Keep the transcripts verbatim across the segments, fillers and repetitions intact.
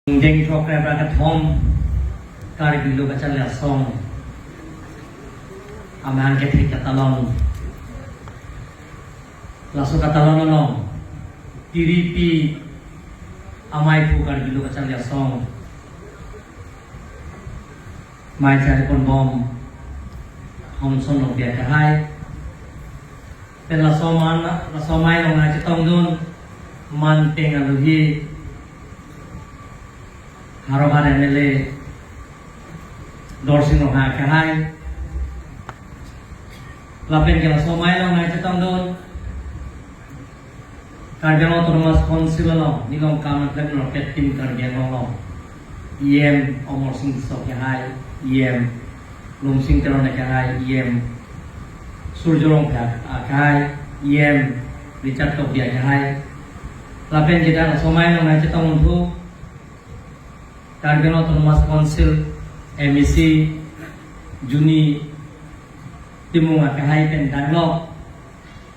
Ingdeng throk ra kethom Karbi Lo Kacharli Asong amahang kethek katalon. Laso katalon along tiripi amei aphu Karbi Lo Kacharli Asong mei chari ponbom Homson Rongpi akehai. Pen laso man, laso amei along nangchetongdun manpeng alohi Howraghat M L A Dorsing Ronghang akehai. Lapen ke laso amei along nangchetongdun Karbi Anglong Autonomous Council along nilong kam nangklem nangketim Karbi Anglong along E M Amarsing Tisso akehai, E M Lumsing Teron akehai, E M Surjya Rongphar akehai, E M Richard Tokbi akehai. Lapen ke dak laso amei along nangchetongdun Karbi Anglong Autonomous Council M A C Juni Timung akehai pen danglok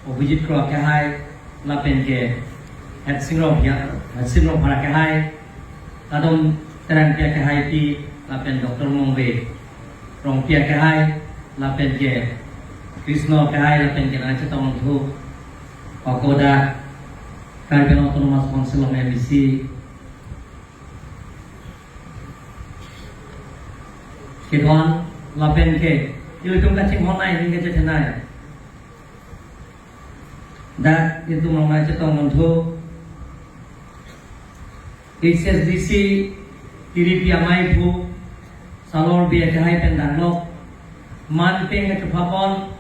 Abhijit Kro akehai, lapen ke Hersing Rongphar, Hersing Rongphar akehai, Kadom Terangpi akehaipi, lapen Doctor Mongve Rongpi akehai, lapen ke Krishna akehai, lapen ke nangchetongdun ako dak Karbi Anglong Autonomous Council along M A C kedo-an, lapen ke ilitum kachinghon nei, ning kachethan nei. Dak ilitum along nangchetongdun H S D C tiripi amei aphu Salor Bey akehai pen danglok manpeng kachepapon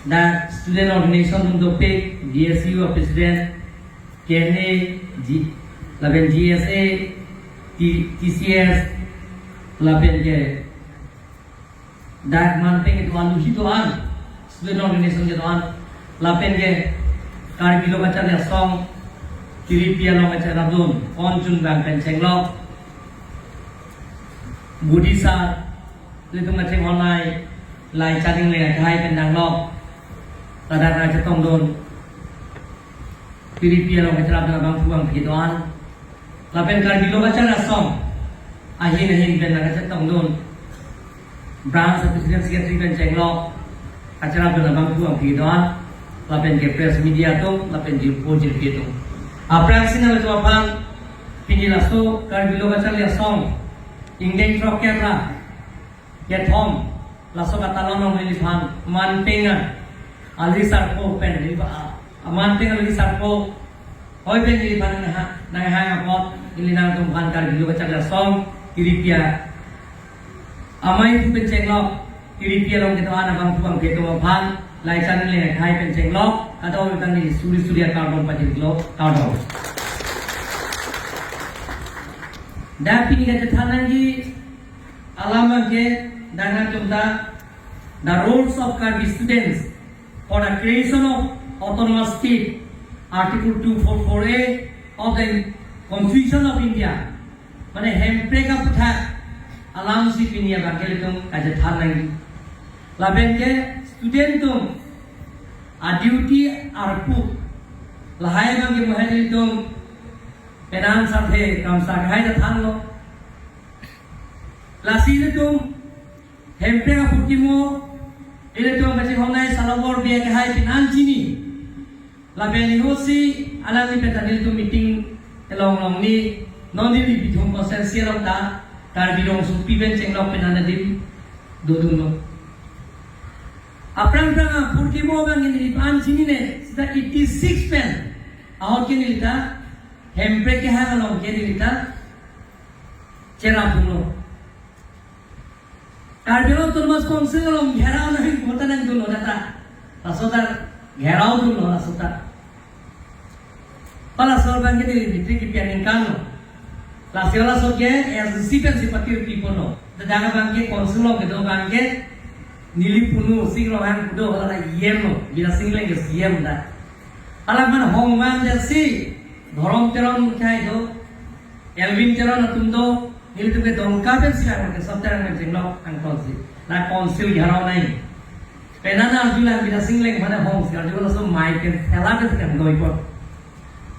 dak student organization atum dopik, G S U a president, K N A, G, lapen G S A, T, T C S, lapen ke dak manpeng kedo-an, alohi do-an, student organization kedo-an, lapen ke Karbi Lo Kacharli Asong tiripi along kacharapdun Konchunbang pen chenglok Budi Sar, ilitum kachinghon nei, Laichan Engleng akehai pen danglok, ladak nangchetongdun tiripi along kacharapdun abangphu bangphi kedo-an. Lapen Karbi Lo Kacharli Asong ahin ahin pen nangkachetongdun branch a president, secretary pen chenglok kacharapdun abangphu bangphi kedo-an, lapen ke press media atum, lapen jirpo jirpi atum. Aphrangsi nanglitum aphan pini laso Karbi Lo Kacharli Asong ingdeng throkkep ra kethom laso katalon along neliphan manpeng alohi sarpo pen, neliphan, ah, manpeng alohi sarpo hoi pen neliphan nanghang, nanghang apot, ili nangtum aphan Karbi Lo Kacharli Asong tiripi amei aphu pen chenglok, tiripi along kedo-an abangphu bangphi atum aphan, Laichan Engleng akehai pen chenglok, kadokave ta neli suri suri akardom pajirlo, kardom. Dak pini kachethan nangji alam abangke dak nangtum ta, the roles of Karbi students for the creation of autonomous state, Article two four four A of the Constitution of India. Mane Hemprek aputhak alamsi pini abangke ilitum kachethan nangji. Lapen ke student atum a-duty arpu lahai abangke mohen ilitum penang sarthe Kramsa akehai ta thanlo. Lasi ilitum Hemprek aphuthak mo, ilitum kachinghon nei Salor Bey akehai pen an chini. Lapen ihosi alangli pen ta nelitum meeting along along ni, non neli Bithung constituency along ta Karbi Rongsopi pen chenglok pen an adim dodunlo. Aphrang phrang aphuthak mo abang neli an chinine, seta eighty six pen ahut ke neli ta Hemprek kehang along ke neli ta cherapdunlo. Karbi Anglong Autonomous Council along gherao nangji kota nangdunlo data. Laso ta gherao dunlo laso ta. Pala sor abangke neli meeting kipi aningkanlo. Lasi laso ke S D C pensi patir piponlo. Dak abangke council along kedo abangke neli punu Sing Ronghang pu do, hala E M lo, Bidya Sing Engleng ke C E M dak. Hala man hong man jasi, Dhorom Teron mukhai do, Elwin Teron atum do, nelitum ke Dongka pensi abangke Sop Terang pen chenglok angtonsi. La council gherao nei. Pen an arjulang Bidya Sing Engleng mane hongsi arjulo, laso mei pen thela pen kan doipon.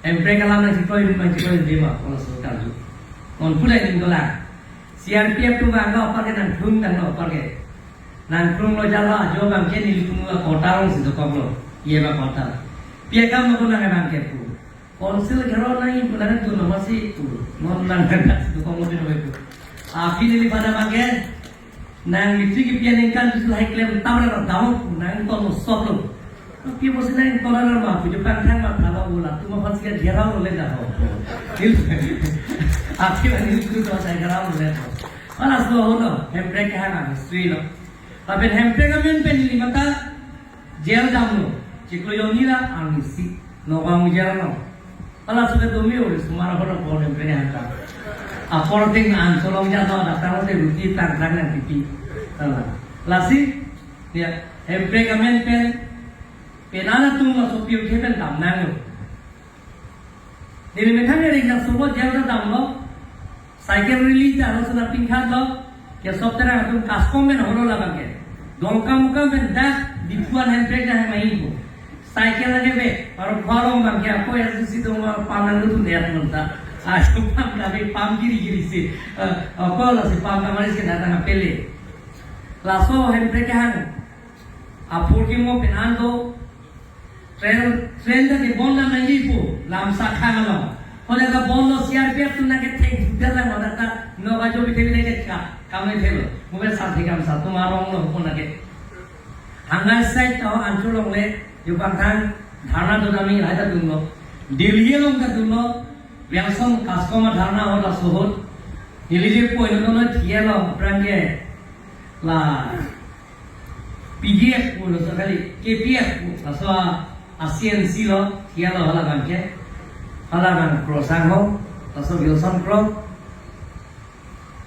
Hemprek alam nangchekroi, nangchekroi dema, laso karju. Pulai ning dolang. C R P F atum vanglo apar ke nangklung tanglo apar ke. Nangklunglo jalo ajo abang ke nelitum akotar alongsi dokoklo. Iye ba kotar. Pi akam lo ko nang abang ke pu. Council gherao nangji pu nangtum nomor si pu. Non nang kan si dokoklo pu. Aphi neli pada abang ke. Nang mitri ke pi aningkan bisu hai klem tam ra dam pu nangtonglo soplo. Pi pusi nangtong ra ma pu je pangthang ma thalo ula tuma phan si gherao le dah ho. Aphi nangtum to sai gherao le dah ho. Hala laso ho no, Hemprek kehang history lo. Lapen Hemprek amen pen neli mata jail damlo. Chiklo jonni ra arnisi. Nokang jail lo. Hala sudah dumi ori sumar apa lo problem kene hanta. Apor ting an solong ja no datang te ruti tang tang nangpipi. Hala. Lasi, ya, Hemprek amen pen, penang atum laso pirthe pen damnanglo. Neli methang ring na subo jail damlo. Cycle rally ta halo sona pingkhat lo, ke sop terang atum kaskom pen holo labang ke. Dongkamukam pen dak Diphu an Hemprek dah mai ko. Cycle lage be, baru khwarong abang ke, ako ya si dong ma pam nang tu dia nang ta. Asu pam kami pam giri giri si. Eh, ako lasi pam kamari si datang pele. Laso Hemprek kehang. Apor ke mo pen an do, Train, train ta ke bon lam nangji pu, lam sa khang along. Hole ka bon lo C R P F atum nang ke theng, dal lang dak ta, no ka jo bithe bithe ke ka, kam le thelo. Mo be sa the kam sa, tum arong lo pu nang ke. Hangai side ta anchot along le, yo pangthang, dharna do dami, hai ta dun lo. Delhi along ta dun lo, Wilson kaskom adharna ho laso ahut. Delhi je poi no no thie lo, aphrang ke. La. P D F pu laso kali, K P F pu laso a, a C N C lo, kia lo hala abang ke. Hala abang Kro Sangho, laso Wilson Kro.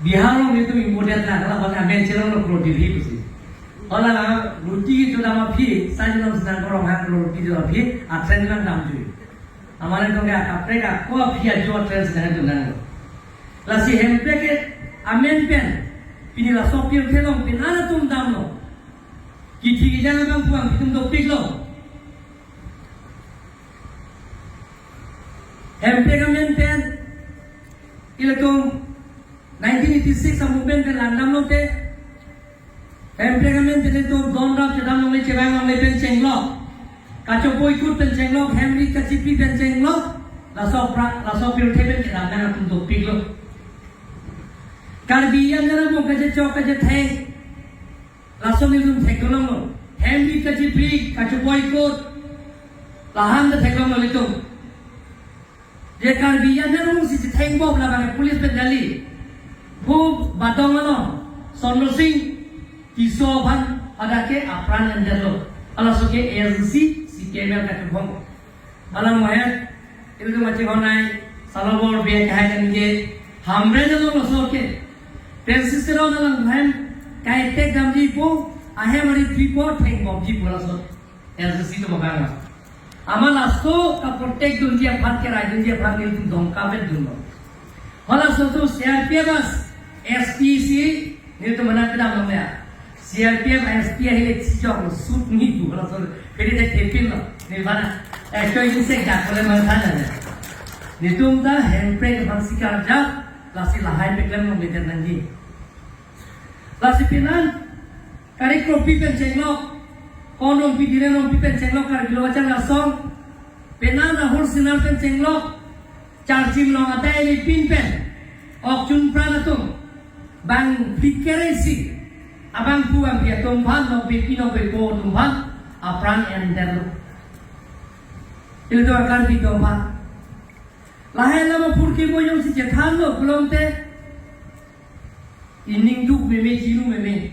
Bihar lo nelitum impodet la, hala abang amen chelong lo Kro Delhi pusi. Hala abang ruti ke chodam aphi, sa chelong sinang korong ha Kro ruti chodam aphi, atsen nang dam jui. Amane tong ke akaprek ako aphi ajo atsen sinang dun nang lo. Lasi Hemprek ke amen pen, pini laso pirthe along penang atum damlo. Kithi kejang abang pu abang itum dopiklo. Hemprek amen pen, ilitum nineteen eighty-six a-movement pen langdam lote, Hemprek amen pen ilitum don rap kedam longle chevang longle pen chenglok. Kachopoikut pen chenglok, hem rit kachipri pen chenglok. Laso pra, laso pirthe pen kedam nang atum dopiklo. Karbi anermong kachechok kachetheng. Laso nelitum theklonglo. Hem rit kachipri, kachopoikut. Lahan ta theklonglo nelitum. Je Karbi anermong si chetheng bom labang police pen dali. Pu Badong along, Sondro Sing Tisso aphan hadak ke apran endetlo. Halaso ke A S D C, C P I M kachobong. Alang mahet, itu tu macam honai, salobor biar kahai kan ke, Hamren along laso ke. Francis Teron alang mahem, kai tek damji pu, ahem ari tripo, theng bomji pu laso. A S D C atum abang. Amat laso ka-protect dunji aphan kerai dunji aphan nelitum Dongka pen dunlo. Halaso atum C R P F as S P si nelitum mana kedam long ya. C R P F S P ahile chijok lo sut ni tu halaso. Pwede de thepin lo. Ni mana. Eh, koi insek jak kole mangthana ya. Nelitum ta Hemprek aphan sikar jak, lasi lahai peklem lo meter nangji. Lasi penang Kari Kropi pen chenglok, Konongpi Dire Nongpi pen chenglok, Karbi Lo Achang Asong, penang Rahul Sinha pen chenglok, Charchim along adai le pin pen, ok chun pran atum, bang phlikere si, abang pu bang pi atum aphan, nokbe pi nokbe po atum aphan, apran endetlo. Ilitum Karbi atum aphan. Lahai lama phurkimo jongsi chethanlo pulote, ining duk meme, jiru meme.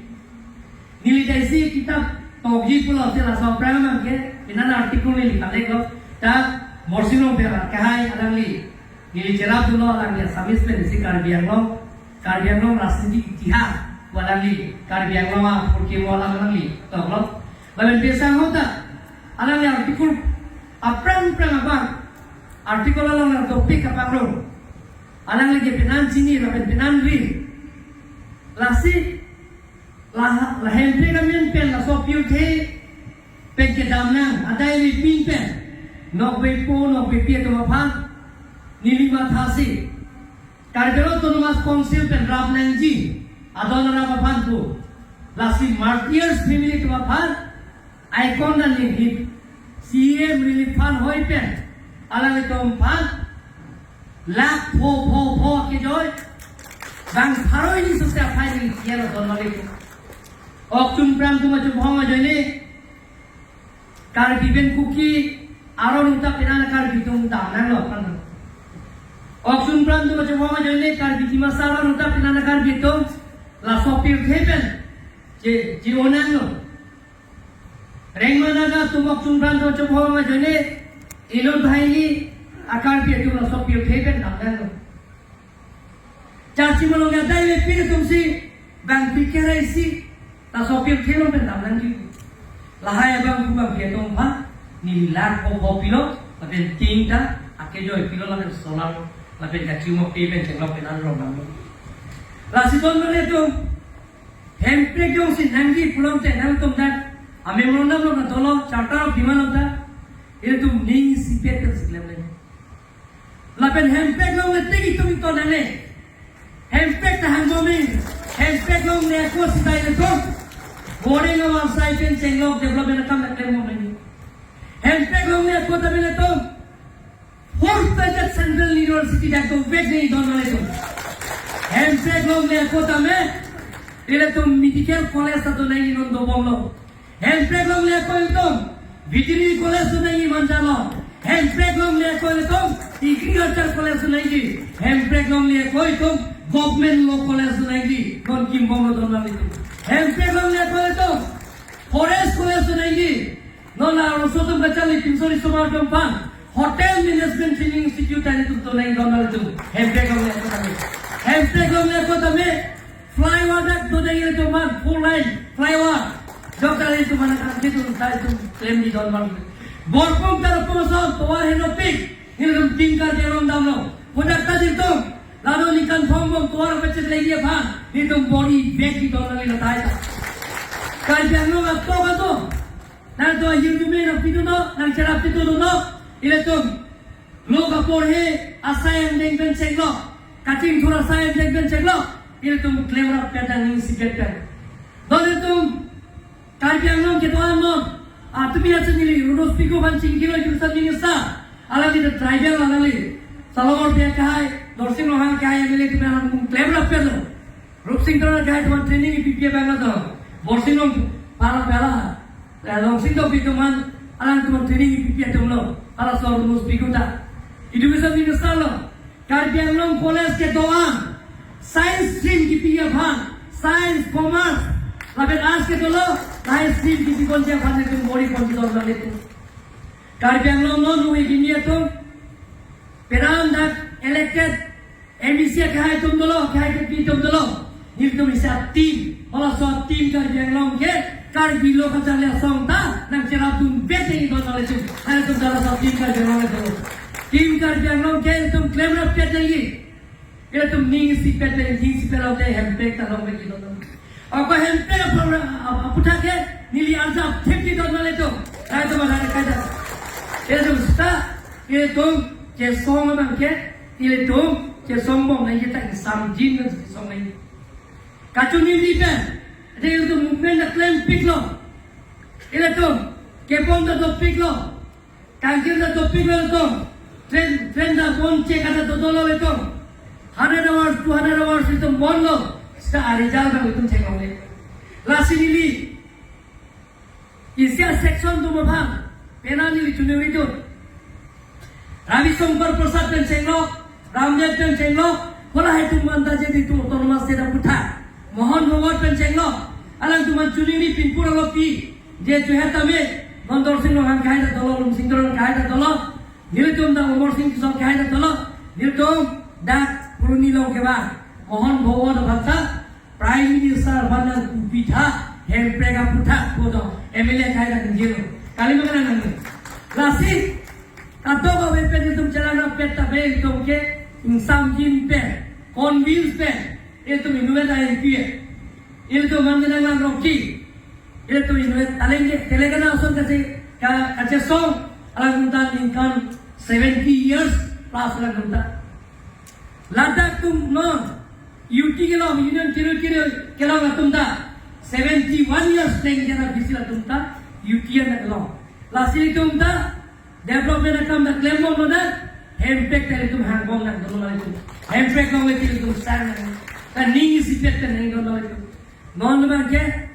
Neli ta isi kitap tokji pulote laso aphrang abang ke, penang article neli kalek lo, ta Morsing Rongpi kahai alangli. Neli cherap dunlo alangli Assamese pen isi Karbi Anglong, Karbi Anglong rajnitik itihas pu alangli, Karbi Anglong aphurkimo alam alangli toklo. Lapen Besang ahut ta, alangli article aphrang aphrang abang, article along nang topik kapangrung. Alangli ke penang chini lapen penang ri. Lasi, la, la Hemprek amen pen laso pirthe pen kedam nang, adai le pin pen. Nokbe po, nokbe pi atum aphan. Neli mathasi. Karbi Anglong Autonomous Council pen rap nangji adon arap aphan pu, lasi martyrs family atum aphan icon dan ni hit C M relief fund hoi pen alanglitum aphan lakh pho pho pho kejoi bang pharo hini sose aphai ni kian adon malik. Ok chunpram atum achubhong ajoine Karbi pen Kuki aron uta pinan Karbi atum dam nanglo kan. Ok chunpram atum achubhong ajoine Karbi Dimasa aron uta pinan Karbi atum laso pirthe pen che che-o nanglo. Rengma Naga atum ok chunpram atum achubhong ajoine inut banghini a-Karbi atum laso pirthe pen dam nanglo. Charchi malong ya dai le pin atum si bang pikir isi laso pirthe along pen dam nangji. Lahai abang pu bang pi atum aphan neli lakh pho pho pilo lapen tin ta akejoi pilo lapen solar lapen kachimo pe pen chenglok pen an rong nanglo. Lasi don mane atum hemprek jongsi nangji pulote nangtum dak a-memorandum along dolo, Charter of Demand along ta ilitum ning isipet pen si klem nangji. Lapen hemprek longle tik itum iton nangne. Hemprek ta hangbom me. Hemprek longle ako sita ilitum Boreng awan sai pen chenglok development akam ta klembom nangji. Hemprek longle ako ta ilitum four budget Central University dak dovek nangji don mane atum. Hemprek longle ako tame ilitum medical college ta do nangji non dobom lo. Hemprek longle ako ilitum Veterinary College do nangji Manja lo. Hemprek longle ako ilitum Agriculture College do nangji. Hemprek longle ako ilitum Government Law College do nangji. Kon kimbom lo don mane atum. Hemprek longle ako ilitum Forest College do nangji. Non arloso atum kacharli pinso risomar atum aphan Hotel Management Training Institute ta ilitum do nangji don mane atum. Hemprek longle ako tame. Hemprek longle ako tame flyover dak do nangji ilitum aphan, four lane flyover. Jok ta ilitum aphan kan kitu ta ilitum klemji don mane atum. Borpung Tarapung ason tovar henopik, ilitum tin Karbi Anglong damlo. Pudak ta ilitum lado ningkan thom bom tovar pachet lagi aphan, ilitum bor-i vekji don mane latai ta. Karbi Anglong atok atok nangtum ahin jume nangpi dunnon, nangcherap pi dunnon, ilitum lo kaporhe asai angdeng pen chenglok, kachingthur asai angdeng pen chenglok, ilitum klemrap pen nang ning isipet pen. Don ilitum Karbi Anglong kedo-an non, ah, tumi asen neli Ronok Speaker aphan chingkilo Education Minister, alangli the tribal alangli, Salomor Bey akehai, Dorsing Ronghang akehai, M L A atum alangtum klemrap pen lo. Rupsing Teron akehai atum training ipipi abang lo to. Borsing Long para pala. Eh, Longsing Tokbi atum alangtum training ipipi atum lo. Ala so Ronok Speaker ta. Education Minister lo. Karbi Anglong college kedo-an. Science stream kipi aphan. Science, commerce. Lapen arts kedo lo. Science stream kipi ponji aphan ilitum bor-i ponji don mane atum. Karbi Anglong non nui bini atum. Peran dak elected M E C akehai atum dolo, akehai kepi atum dolo. Nelitum isi a-team, halaso a-team Karbi Anglong ke, Karbi lo kacharli asong ta nangcherap dun bete i don mane atum. Halatum halaso a-team Karbi Anglong dolo. Team Karbi Anglong ke ilitum klemrap pen nangji. Ilitum ning isipet nangji, ning isipet lote hemprek ta long bek i don. Ako hemprek apor, ap-, aputhak ke neli arjap thip di don mane atum. Kaita mana kaita. Ilitum seta, ilitum chesong abang ke, ilitum chesong bom nangji ta ingsamjin nang chesong nangji. Kachoningri pen, ilitum movement ta klempiklo. Ilitum kebon ta dopiklo. Kangkir ta dopiklo ilitum. Train, train ta bon che kata dodolo ilitum. Hundred hours, two hundred hours ilitum bonlo. Seta a-result abang ilitum theklongle. Lasi neli isi a-section atum aphan, penang neli choningri dun. Ravi Shankar Prasad pen chenglok, Ramdev pen chenglok, halahai atum anta je di tu autonomous state aputhak. Mohan Bhagwat pen chenglok, alangtum aphan choningri pin pura lo pi, je chuhet tame, non Dorsing Ronghang akehai ta dolo, Rupsing Teron akehai ta dolo, nelitum dak Amarsing Tisso akehai ta dolo, nelitum dak Phuloni along kevang, Mohan Bhagwat abang ta, Prime Minister aphan nangkupitha, hemprek aputhak pu do, M L A akehai ta ningjelo. Kali ma kanang nang. Lasi, kadokave pen ilitum chelang rapet ta be ilitum ke ingsamjin pen, convince pen, ilitum inutvet a-M P, ilitum mane nang lang roki, ilitum inutvet taleng ke, Telangana ason kase, ka, kachesong, alangtum ta ningkan seventy years plus alangtum ta. Ladak atum non, U T kelong, Union Territory kelong atum ta, seventy one years pleng jana bisil atum ta, U T an kelong. Lasi atum ta, development akam ta klembom lo na, hempek ta atum hangbom nangdun lo atum. Hempek long atum sang nang, ta ning isipet ta nangdun lo atum. Non abang ke,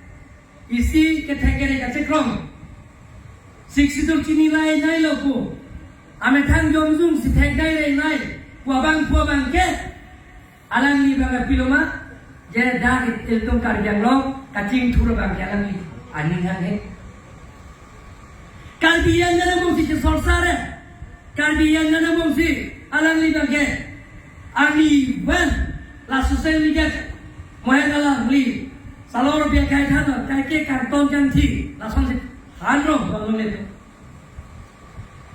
isi kethek kere kachekrong. Sik situr chini lai nai lo pu. Amethang jomjung si thek dai re nai. Pu abang pu abang ke. Alangli abang ke pilo ma. Je dak ilitum Karbi Anglong kachingthur abang ke alangli aning hanghe. Karbi Anglong angbong si chesorsa re. Karbi Anglong angbong si alangli abang ke. Arni wan la social media mohen alangli. Salor biya kai than, kai ke kangton kangthi, lason si han rong bang lo le.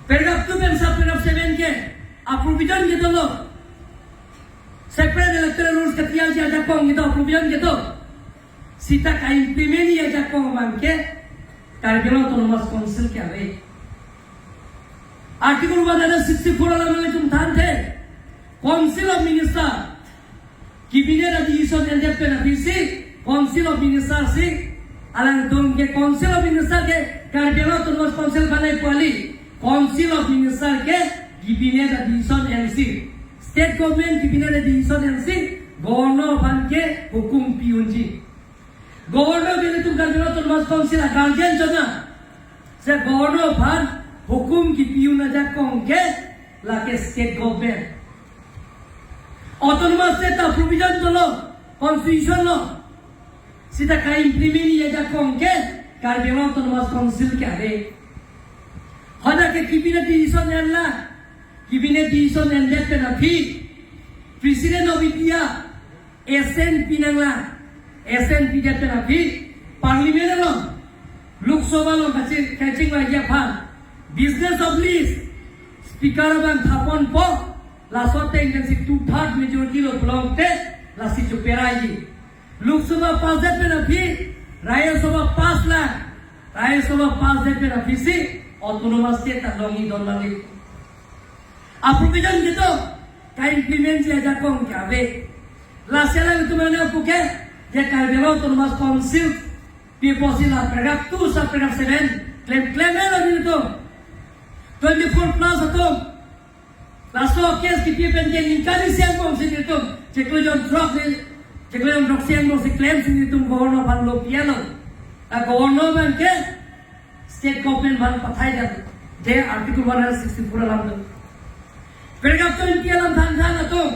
Paragraph two pen sub paragraph seven ke, a-provision ke dolo. Separate electoral rules ke tiang si ajakong ke do, provision ke do. Sita ka-implement ajakong abang ke, Karbi Anglong Autonomous Council ke ave. Article one hundred sixty-four alam nangtum thanthe, Council of Minister, Cabinet a-decision endet pen aphi si, Council of Minister si, alangtum ke Council of Minister ke Karbi Anglong Autonomous Council aphan nai pu kali, Council of Minister ke Cabinet a-decision ensi, State Government Cabinet a-decision ensi, Governor aphan ke hukum pi unji. Governor ke ilitum Karbi Anglong Autonomous Council a-guardian chona. Si Governor aphan hukum kipi un ajakong ke lake State Government. Autonomous State ta provision dolo, Constitution lo. Sita ka-implement ajakong ke Karbi Anglong Autonomous Council ke ave. Hadak ke Cabinet decision enlo, Cabinet decision endet pen aphi, President of India, assent pi nanglo, assent pidet pen aphi, Parliament along, Lok Sabha along kachi-, kachingvai aphan, business of list, Speaker abang thapon po, laso ateng pen si two third majority lo pulote, lasi choperaiji. Lok Sabha pass det pen aphi, Rajya Sabha pass lo, Rajya Sabha pass det pen aphi si, Autonomous State ta longji don mali. A-provision ke do, ka-implement ajakong ke ave. Lasi alangtum mane pu ke, je Karbi Anglong Autonomous Council, pi apotsi la paragraph two sub paragraph seven, klem, klem lo nelitum. Twenty-four plus atum. Laso case kipi pen ke ningkan isi angbong si nelitum. Chiklo jonthrok ni, chiklo jonthrok isi angbong si klem si nelitum Governor aphan lo pi lo. A Governor abang ke, State Government aphan pathai det, je Article one hundred sixty-four alam do. Paragraph twenty alam thanthan atum.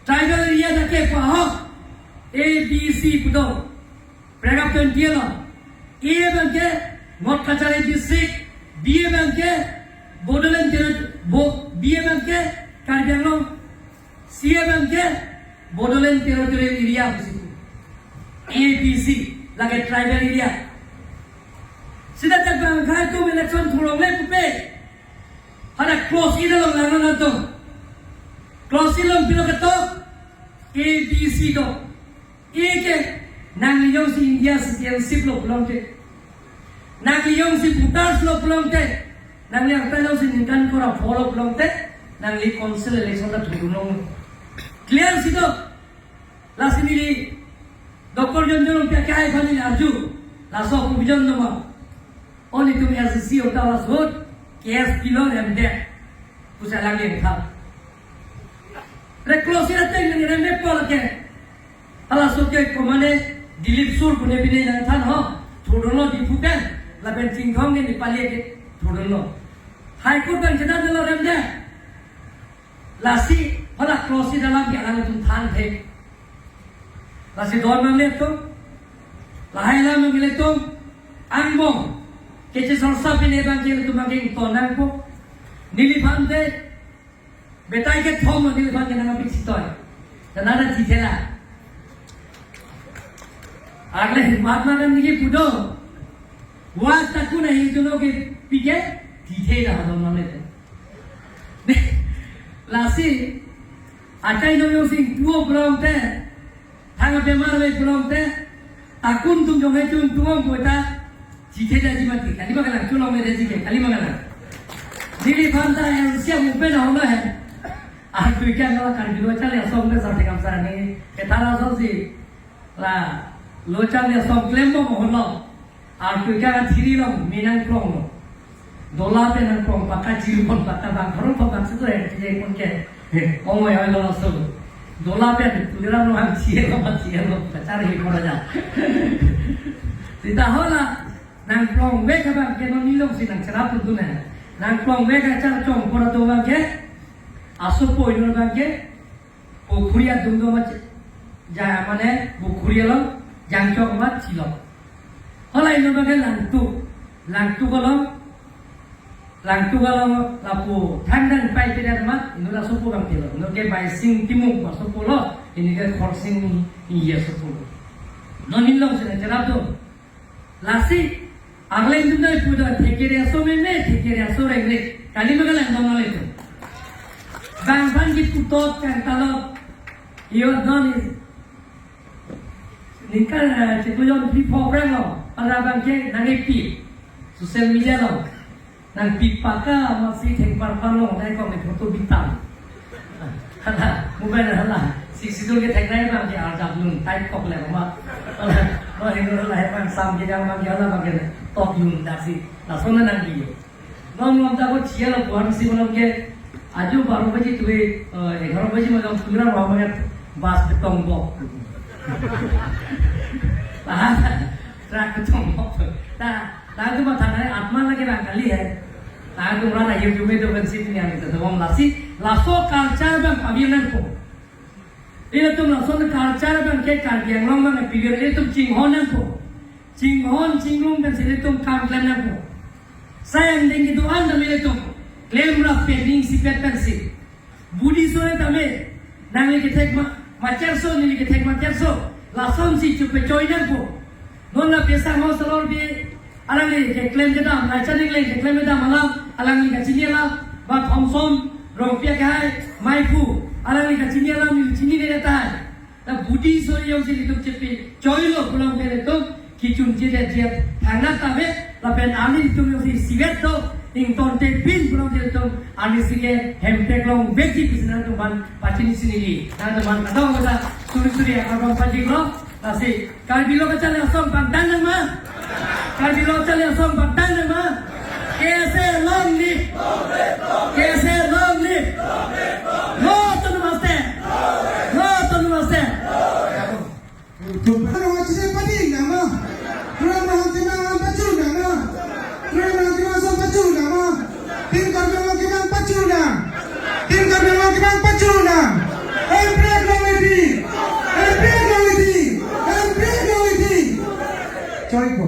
Tribal area dak ke pa ho. A, B, C pu do. Paragraph twenty alam. A abang ke North Cachar District, B abang ke Bodoland Terri-, Bo-, B abang ke Karbi Anglong, C abang ke Bodoland Territorial Area pusi. A, B, C, lake tribal area. Sita tak bang khai atum election thurong le pupe. Hadak clause eight along lang nangtum. Clause eight along pilo ketok, A, B, C do. A ke, nangli jongsi India citizenship lo pulote, nangli jongsi voters lo pulote, nangli angtan jongsi ningkan kora pho lo pulote, nangli council election ta thurdun long. Clear si do. Lasi neli Doctor John John Rongpi akhai aphan neli arju, laso provision do ma? Only to me as a C O ta laso case pilo remdet pusi alangli thap. Re clause eight ateng neli remdet pol ke. Halaso ke komane Dilip Sur pune pine nangthan ho, thurdunlo Diphu pen, lapen Chinthong ke Nepali ke thurdunlo. High Court pen chedar delo remdet. Lasi, hala clause eight alam ke alangtum thanthe. Lasi don nanglitum, lahai alam nanglitum, angbong, kechesorsa pine abang ke ilitum abang ke ington nangpo. Neliphan te, betai kethom neliphan ke nangpik sitoi. Tanada tithela. Arle Mahatma Gandhi ke pu do. Wa taku na hi juno ke pike, tithe da hadon mane te. Lasi, akai no yo sing tuo pulote, thang bemar ave pulote, takun atum jong hai tum tuo puta, tithe daji mati, kali ma kalang, chulong me daji ke, kali ma kalang. Neliphan ta yang siap upen na hona hai. Artu ikang la Karbi Lo Charli Asong pen Sarthe Kamsar ni kethara asonsi la Lo Charli Asong klembom ahut lo. Artu ikang athiri along me nangkrong lo. Dola pen nangkrong pakka, chirpon pakka, bang kharong pakka si to, eh, chiyepon ke. Ong oi oi lo so. Dola pen Tuliram Ronghang chiyelo, chiyelo, kachar hi pora ja. Sita hala nangkrongvek abang ke non nilong si nangcherap tu ne. Nangkrongvek achar chong pora tu abang ke. Asopo inut abang ke pukhuri adung do ma ch-, ja mane pukhuri along jangchok ma chilok. Hala inut abang ke Langtuk, Langtuk along, Langtuk along lapu thangdang pai pedet ma inut asopo abang ke lo. Inut ke Baising Timung asopo lo, inut ke Khorsing Inghi asopo lo. Non nilong si nangcherap tu. Lasi arleng dun nai pu do, thekere aso meme, thekere aso rengre. Kali ma kalang dong nang itu. Bang bang di putot kan, kalau iyo non is ningkan, eh, chiklo jon free program lo. Para abang ke nang epi social media lo. Nangpi pakka amatsi thengparpar lo, nai kok ni photo bitam. Hala, mobile hala. Si sidul ke theklong abang ke arjap lun, tai kok le ma. Hala, lo hingno hala, he abang sam ke jang abang ke hala abang ke tok lun dak si. Lason nangji. Nom nom ta ko chia lo buan si malam ke. Aju baro baji tu, eh, egaro baji malam pura lo abang ke bus betong bok. Tahan, truck betong bok. Ta Latum athak nai atma lagi rang kali hai. Latum rana YouTube do kan sini yang kita tawang lasi. Laso culture abang pavir nangpo. Ilitum laso culture abang ke Karbi Anglong abang pavir, ilitum chinghon nangpo. Chinghon chinglung pensi ilitum kam klem nangpo. Sayang ding itu anda ilitum klem rap pening sipet pensi. Budi sore tame, nangli kethek ma, macherso, neli kethek macherso, lasonsi chepechoi nangpo. Non la pesa mo salor bi, alangli keklem kedam, Laichan Engleng keklem kedam alam, alangli kachini alam, ba Thomson, Rongpi akehai, Maiphu, alangli kachini alam, neli chinine tahai. Ta budi sore jongsi ilitum chepechoi lo pulang pen ilitum kechun chedet jet thangnat tame lapen arni ilitum jongsi isivet do ingtonte pin pulang pen ilitum arnisi ke hemprek longvekji pusi nangtum aphan pachini chinili. Nangtum aphan kadokave ta suri suri akardom pajirlo. Lasi Karbi Lo Charli Asong pangdang nang ma? Karbi Lo Charli Asong pangdang nang ma? K S A long live! K S A long live! No autonomous state! No autonomous state! Tum ano achi se padi nama. Tum ano hante na pachul nama. Tum ano hante na so pachul nama. Team Karbi Anglong kemang pachul nama. Team Karbi Anglong kemang pachul nama. Hemprek long live! Hemprek long live! Hemprek long live! Choi ko.